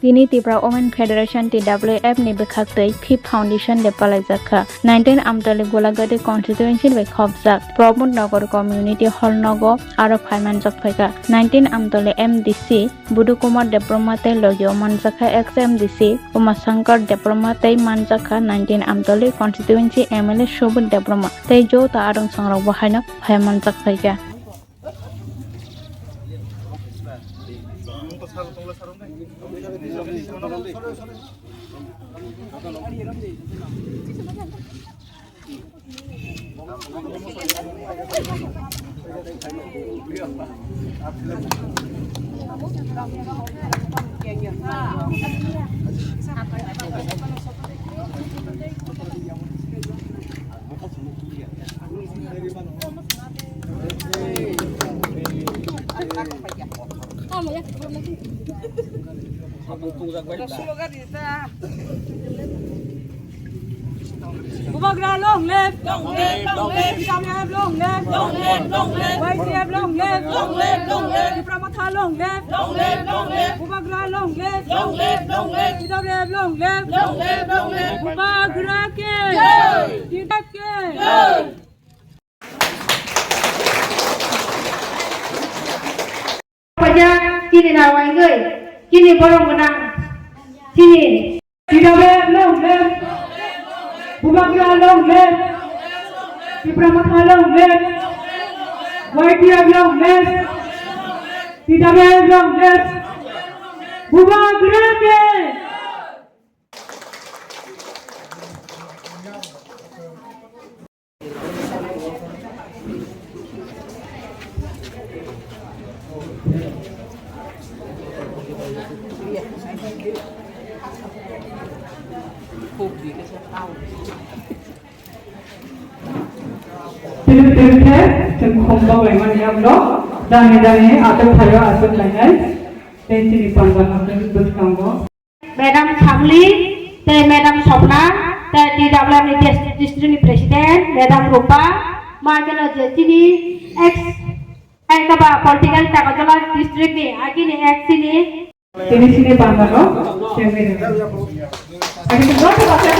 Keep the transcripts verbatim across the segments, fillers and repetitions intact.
Tini Tipra Women Federation T W F ni bwkhaktwi fifth Foundation Day palaijak kha. Nineteen Amtali Golagati constituency bai khopjak Pramod Nagar Community Hall nogo aro phaimanjak phaikha. Nineteen Amtali M D C Budu Kumar Debbarma tei logio manjakha ex M D C Uma Shankar Debbarma tei manjakha nineteen Amtali constituency M L A Subud Debbarma tei joto arung sangrokbo haino phaimanjak phaikha. Bubagra long live! Long live, long live! T W F long live! Long live, long live! Y T F long live! Long live, long live! Tipra Motha long live! Long live, long live! Bubagra long live! Long live, long live! T W F long live! Long live, long live! Bubagra ke! Jai! T W F ke! Jai! Paja, chini na waigwi, chini borok gwnang, chini. T W F long live, Bubagra long live, Tipra Motha long live, Y T F long live, T W F long live, Bubagra ke. Tini tini khe chwng khum bagwi mani ablo dani dani aswk thaio aswk lainai tei chini panjak aswk bwskango. Madam Samli, tei Madam Sopna, tei T W F ni dis-, district ni president, Madam Rupa, ma keno je chini ex, ai kaba political Takarjala district ni, agini ex chini. Tini sini panjak o, chengwi rw. Agini joto bacha.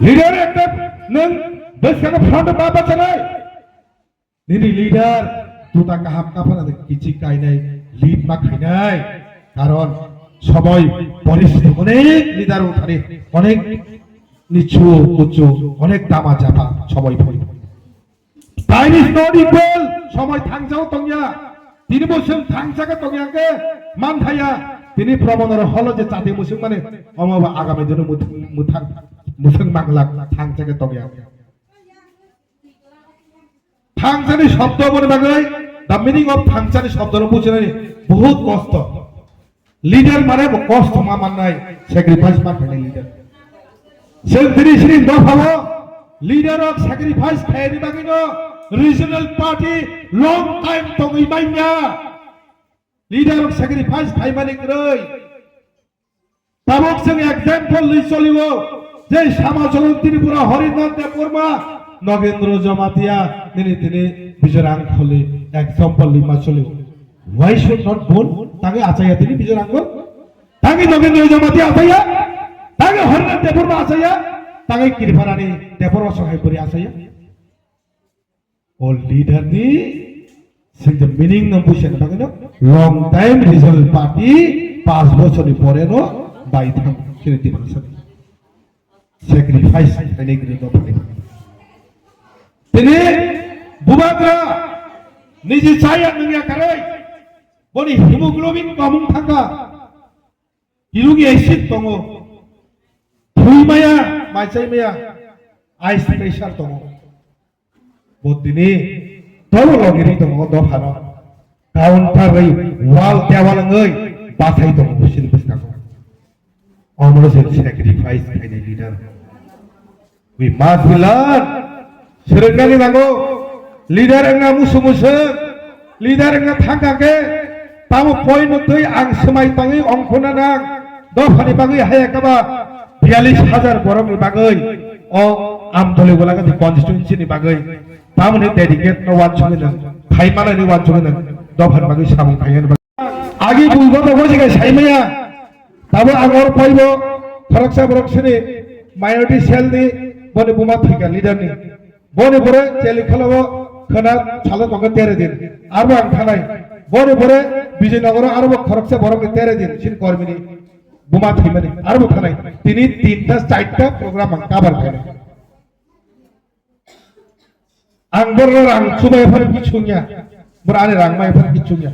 Leader ekta nwng bwskango front o ba bachanai. Nini leader juta kaham kaphana de kichik kainai lead ma khainai. Karon somoi poristiti onek leader wng thani onek nichu uchu onek dama japa somoi phai. Time is not equal. Somoi thangjao tongya. Tini bo chwng thangjagwi tongya khe manthaya. Tini Pramod Nagar holo je chati muchung mani, omo ba agami dino muthang, muthang, muchung manglak thangjagwi tongya. Thangjani shobdo boni bagwi, the meaning of thangjani shobdo no bujinani bahut kosto. Leader mane bo kosto ma mannai, sacrifice ma khainai leader. Chwng tini sini dophao leader rok sacrifice khaini bagwino regional party long time tongwi manya. Leader rok sacrifice khaimani kwrwi. Tabuk chwng example li cholio, je Samajwng Tripura Harinath Debbarma, Nagendra Jamatia, nini tini Bijoy Rangkholi example li ma cholio. Why should not bol? Tangi achaya tini Bijoy Rangkhol? Tangi Nagendra Jamatia achaya? Tangi Harinath Debbarma achaya? Tangi Kriparani Debbarma Sohaiburi achaya? O leader ni sing the meaning no buisana bagwi no long time regional party panch bochor ni pore no bai thang kiri di bangsa sacrifice khainai gri no phani. Tini Bubagra niji chaya nungya karai boni hemoglobin komung thangka. Uric acid tongo, thwi maya, maichai maya, ice pressure tongo. Bo tini tobo logiri tongo dophano. Counter bai wall dewal wngwi bachai tongo bwswk bwskango. Omo se sacrifice khainai leader. We must be learn. Swrwngnani nango. Leader wngna musu musu. Leader wngna thangka khe tamo point no twi ang swmai tongwi ongkhorna nang. Dophani bagwi haya kaba biyalish hajar borokni bagwi. O Amtoli Golagati constituency ni bagwi tamoni dedicate no wansugwi nang, khai manani wansugwi nang, dophani bagwi samung khainani bagwi. Agi buibo no bosi kai saimaya, tabo ang or paibo khoroksa borok sini minority cell ni boni buma thika leader ni. Boni pore cheli khologo khana salo tongo tere din. Arbo ang thanai. Boni pore Vijaynagar o arbo khoroksa borok ni tere din sin kormi ni. Buma thwimani, arbo thanai. Tini tinta, charta program ang cover khainai. Ang borok rang chumai phano kichungya. Borok ani rang mai phano kichungya.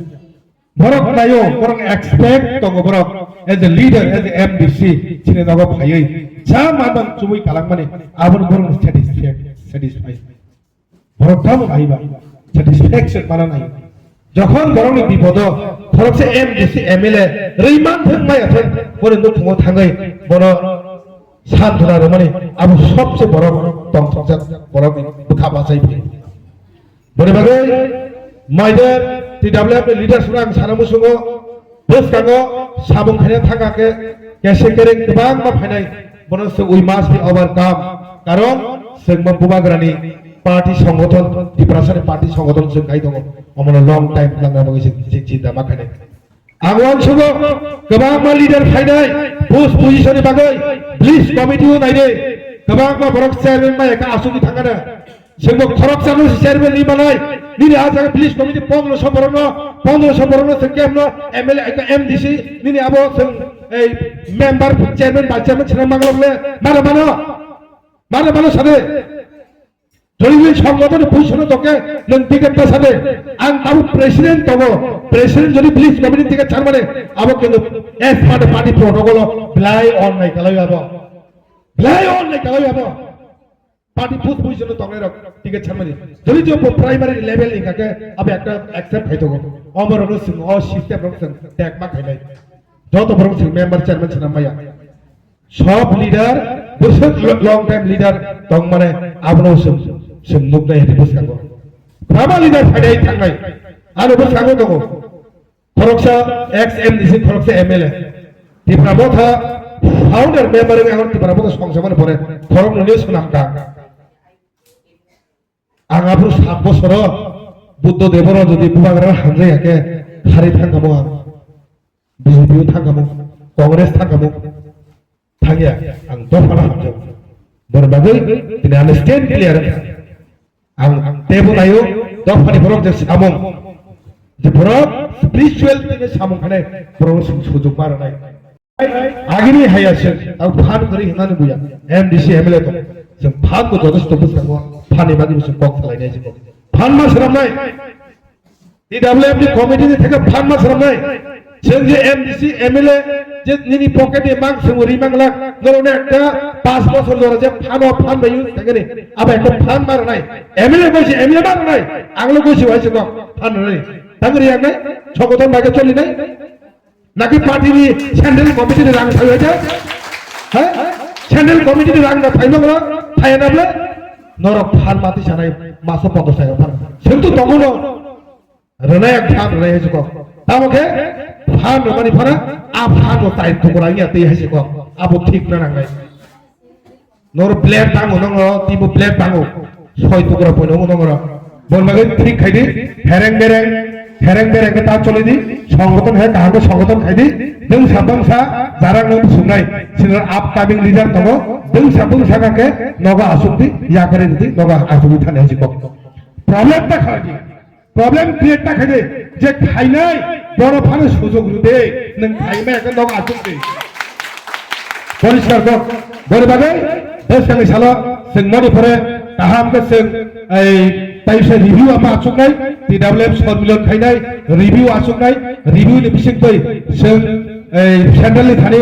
Borok nayo, borok expect tongo borok as a leader, as a M D C, chini nogo phaiwi. Cha manman chumui kalangmani, aboni borok satisfied, satisfied. Borok tamo naiba satisfaction mana nai. Jokhon borokni bipodo khoroksa M D C M L A rwi man thwng maya thwng boni nukhungo thangwi bono santhona rwmani abo sobse borok tongthokjak borokni bwkha bachai phi. Boni bagwi maider T W F ni leaders rang sana musungo bwskango samung khaina thangkha khe kese kereng kwbangma phainai, bono se we must be overcome, karon se bo bubagrani party songothon, Tiprasani party songothon se khai tongo, omono long time langna bagwi se, se chinta ma khainai. Ang uansugo kwbangma leader phainai post position ni bagwi, please committee o naide, kwbangma borok chairman bai ka asugwi thangana. Sengbo khoroksa no chairman ni manai, nini a jaga village committee pondroso borok no, pondroso borok no se kemno M L A eka M D C, nini abo seng ei member chairman vice chairman sina manglok le, mano mano, mano mano sade. Jodi nini songothon ni position no toke, nang ticket ta sade, ang abo president togo, president jodi village committee ticket charmane, abo kintu as per the party protocol o belai on nai kalai abo, belai on nai kalai abo. Party post position o tongnai rok ticket chamani. Jodi jo bo primary level ni kake abo ekta accept khai tongo. Omo rok no sing o system rok sing tek ma khainai. Joto borok sing member chairman sina maya. Sob leader, bwswk lo-, long time leader tong mane abono sing, sing nuk nai hadi bwskango. Kwbangma leader phainai thangnai. Ano bwskango tongo. Khoroksa ex M D C, khoroksa M L A. Tipra Motha founder member wngwi ang Tipra Motha songsamani pore khoroknwino swnamkha. Ang aphuru sat bosoro Buddha Deboro jodi bubagra hamjai hakhe khari thangkamo ang. B J P o thangkamo, Congress thangkamo. Thangya, ang dophano hamjao. Boni bagwi tini ano stand clear wngkha. Ang tebo naio, dophani borok je samung, je borok spiritual tini samung khanai, borok sung sujuk ma rwnai. Agini haya se, ang phan kwrwi hwnani buya, M D C M L A tong, je phan bo jotosto bwskango, phani bagwi se kok salainai se kok. Phan ma swnamnai. T W F ni committee ni theke phan ma swnamnai. Chwng je M D C, M L A, je nini pocket ni mang swngo ri mang lak, norok ni ekta panch bosor jora je phano phan bai use thangani, abo ekta phan ma rwnai. M L A bai se M L A ma rwnai. Ang lo gosi wai se kok phan rwnai. Tang ri ang nai, sokoton bai ke choli nai. Naki party ni central committee ni rang thai wai de? Ha? Central committee ni rang da thai nang lo, thai na ble? Norok phan mati sanai, maso pondo sai phan. Sir tu tongo no. Rwnai ang phan rwnai hai se kok. Tamo khe phan rwmani phano a phan bo tai tukura wngya twi hai se kok. Abo thik na nangnai. Noro blade tango nongo, timo blade tango. Soi tukura poino nongo ro. Bon bagwi thik khai di, hereng bereng, hereng bereng khe ta choli di, songothon he kaham khe songothon khai di. Dengsa bangsa jarang nang sungnai. Sinor upcoming leader tongo. Dengsa bangsa ka khe nogo asuk di, yakari di, nogo asuk di thani hai se kok. Problem ta khalai di. Problem create ta khaide, je khainai, bono phano sujog rwde, nwng khaima ekhe nok achukde. Poriskar kok, boni bagwi, bwskangni salo, chwng moni phore, kaham khe chwng, ei, taisa review ama achuknai, T W F sormilon khainai, review achuknai, review ni bisingtwi, chwng, ei, central ni thani,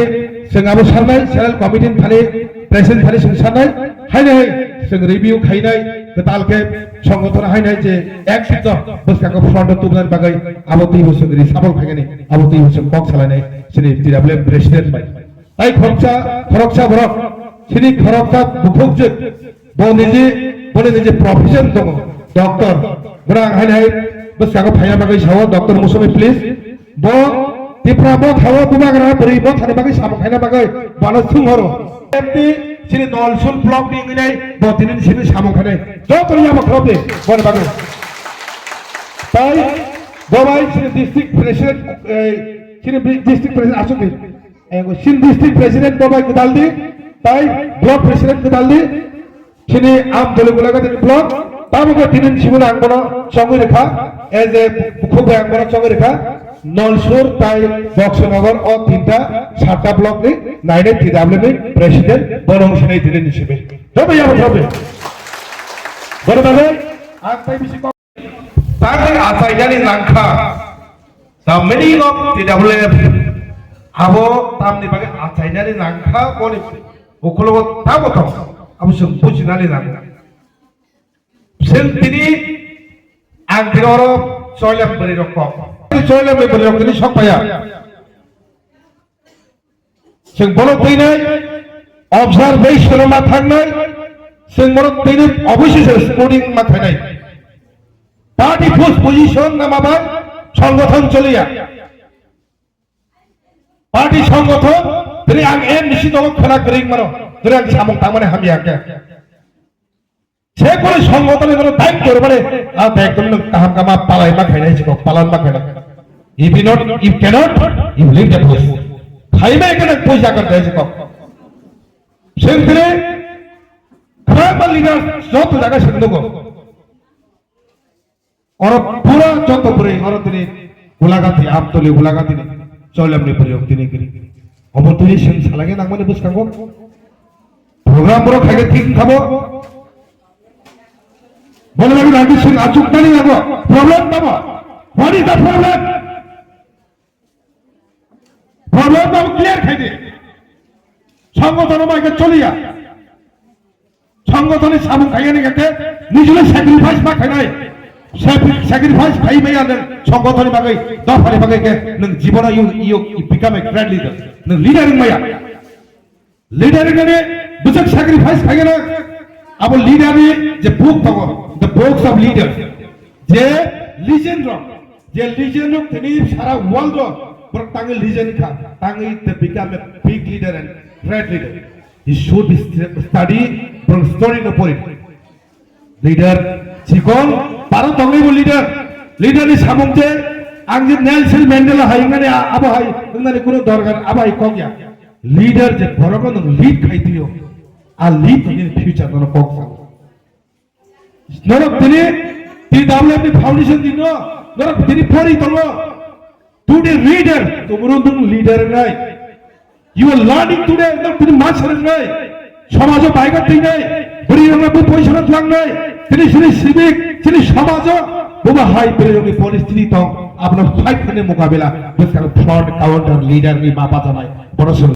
chwng abo sarnai, central committee ni thani, president thani chwng sarnai, haino hai, chwng review khainai, kwtal khe, Songothono haino je ek sitno bwskango front o tubunani bagwi abo twibo chwng reshuffle khainani, abo twibo chwng kok salainai chini T W F president bai. Tai khoroksa, khoroksa borok, chini khoroksa bukhukjwk, bo niji, boni niji profession tongo, doctor. Borok ang haino hai bwskango phaina bagwi sao, Doctor Musumi, please. Bo Tipra Motha o bubagra bwrwi mothani bagwi samung khaina bagwi bono swnghoro. Empty Chini Nolsur block ni wngwi nai, bo tini ni simi samung khanai. Joto ni yama khorok de, boni bagwi. Tai, bo bai chini district president, eh, chini bi-, district president asuk di. Eh, chini district president bo bai kwtal di, tai block president kwtal di. Chini am dole gula ka tini block, tamo khe tini ni simi ang bono chongwi rikha, as a bukhuk bai ang bono chongwi rikha. Nolsur tai Boxonagar o tinta satta block ni nainai T W ni president bono wngsinai tini ni simi. Joto yabo joto. Bono bagwi ang tai bisi kok. Tangwi achainani nangkha. The meaning of T W F abo tamni bagwi achainani nangkha boni ukologo tamo tong abo chwng bujinani nango. Chwng tini ang tini oro Choilem bwrwi rok kok. Choilem ni bwrwi rok tini sok paya. Chwng bono tini observation ma thangnai, chwng bono tini obviously sporting ma thangnai. Party post position na ma bai songgothon choliya. Party songgothon tini ang M D C dolo khwna kwrwi mano, tini ang samung tangmani hamya khe. Je kono songgothoni kono daitto rwmani, a daitto nwng kaham kama palai ma khainai jikok, palan ma khainai. If you not, if cannot, you leave the post. Khaimai khe nwng poisa kar dai jikok. Sengkre, khama leader joto jaga sengnogo. Oro pura joto bwrwi oro tini Gulagati, Amtoli Gulagati ni Choilamni bwrwi rok tini giri. Obo tini seng salai nangmani bwskango. Program borok khaikhe thik thabo. Bole lagi lagi seng achuk tani lago. Problem tamo. What is the problem? Problem tamo clear khaidi. Songgothon bai khe choliya. Songgothoni samung khaiyani khe nijini sacrifice ma khainai. Sacri-, sacrifice khai maya nwng songgothoni bagwi, dophani bagwi khe nwng jibono you, you become a great leader. Nwng leader wng maya. Leader wngmani bwswk sacrifice khaiyana. Abo leader ni je book tongo, the books of leaders. Je legend rok, je legend rok tini sara world o borok tangwi legend kha, tangwi they become a big leader and great leader. You should st-, study from story no pori. Leader chikon baro tongwi bo leader. Leader ni samung je ang je Nelson Mandela hai wngmani a-, abo hai wngmani kuno dorkar abo hai kok ya. Leader je borok no lead khai twiyo, a lead ni future no kok sa. Norok tini T W F ni foundation dino, norok tini pori tongo. Today leader, tomorrow nwng leader nai. You are learning today, nwng tini master nai. Somajo baiga twi nai, bwrwi rok bu poisa rok lang nai. Tini sini civic, tini somajo, buba hai bwrwi rok ni poristiti tong, abno fight khani mukabila, bwskang front counter leader ni ma bacha nai. Bono song